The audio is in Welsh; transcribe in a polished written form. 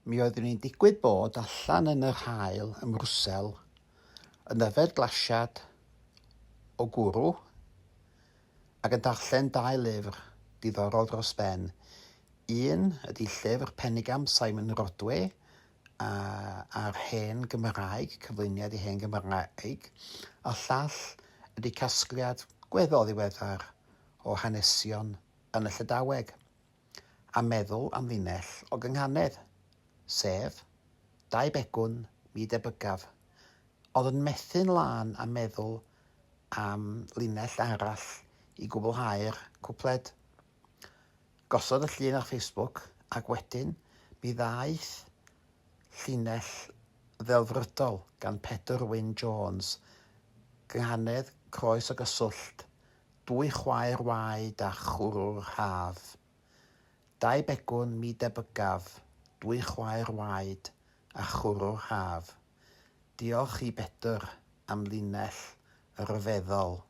Mi oeddwn i'n digwydd bod allan yn yr haul ym Mrwsel yn yfed glasiad o gwrw ac yn darllen dau lyfr diddorol dros ben. Un ydy llyfr penigamp Simon Rodway a, a'r hen Gymraeg, cyflwyniad i hen Gymraeg, a'r llall ydy casgliad gweddol ddiweddar o hanesion yn y Llydaweg. A meddwl am linell o gynghanedd, sef, Dau begwn, mi debygaf. Ond yn methu'n lân a meddwl am linell arall i gwblhau'r cwpled. Gosod y llun ar Facebook ac wedyn mi ddaeth llinell ddelfrydol gan Pedr Wyn Jones, gynghanedd croes o gyswllt, Dwy chwaer waed a chwrw'r haf. Dau begwn mi debygaf, dwy chwaer waed a chwrw'r haf. Diolch i Bedr am linell ryfeddol.